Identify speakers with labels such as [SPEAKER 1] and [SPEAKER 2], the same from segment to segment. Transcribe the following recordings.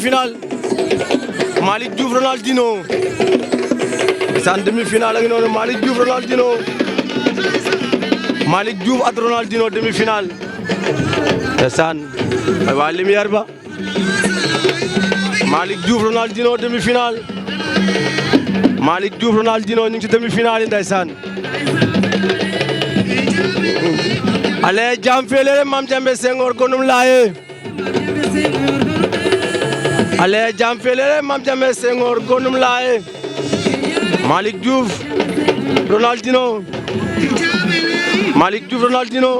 [SPEAKER 1] demi-finale Malick Diouf Ronaldinho ndeysaan demi-finale a ngi noonu Malick Diouf Ronaldinho Malick Diouf ak Ronaldinho demi-finale ndeysaan ay waa lumière ba Malick Diouf Ronaldinho demi-finale Malick Diouf Ronaldinho ñu ngi ci demi-finale yi ndeysaan ale jam felere Mame Diamé Senghor gonum laaye ale jam felere Mame Diamé Senghor gonum laaye Malick Diouf Ronaldinho Malick Diouf Ronaldinho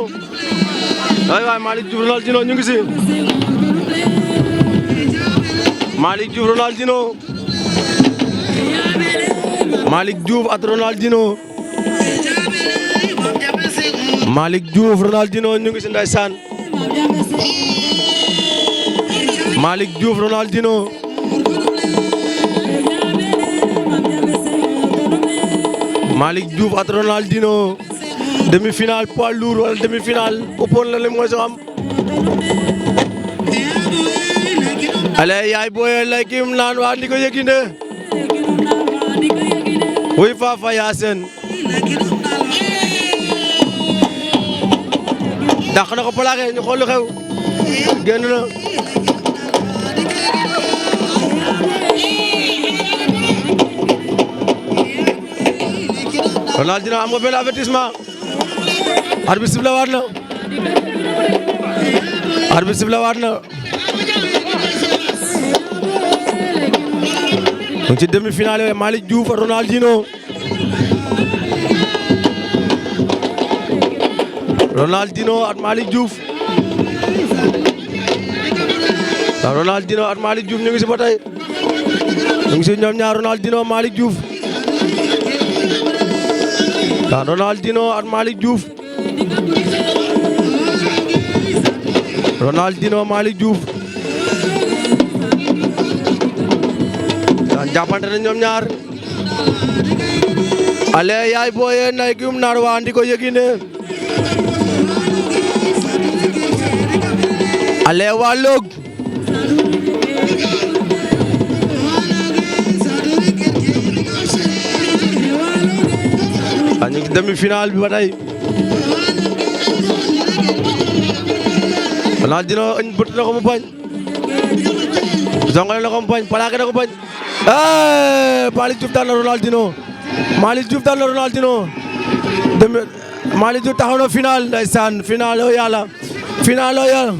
[SPEAKER 1] ay waay Malick Diouf Ronaldinho ñu ngi ci Malick Diouf Ronaldinho Malick Diouf ak Ronaldinho Malick Diouf Ronaldinho ñu ngi ci ndeysaan Malick Diouf Ronaldinho Malick Diouf ak Ronaldinho demi-finale poids lourd wala demi-finale ëppoon la lim mooy so am ale yaay boye lay kim naan waa ndi ko yeginde wuy Fafa Yacine dàq na ko plaqué ñu xool lu xew génn na Ronaldinho am nga benn avertissement arbitre sifflé waat na arbitre sifflé waat na mu ci demi-finale Malick Diouf Ronaldinho Ronaldinho ak Malick Diouf Ronaldinho ak Malick Diouf ñu ngi ci ba tey ñu ngi ci ñoom ñaar Ronaldinho Malick Diouf Ronaldinho ak Malick Diouf Ronaldinho Malick Diouf jàppante na ñoom ñaar ale yaay boye nay gum nar wa andi ko yegine ale walog ñu ngi demi-finale bi ba tey Ronaldinho bët na ko mu bañ zongale na ko mu bañ plaqué na ko bañ Malick Diouf daan na Ronaldinho Malick Diouf daan na Ronaldinho Malick Diouf taxaw na final ndeysaan final o yàlla final o yàlla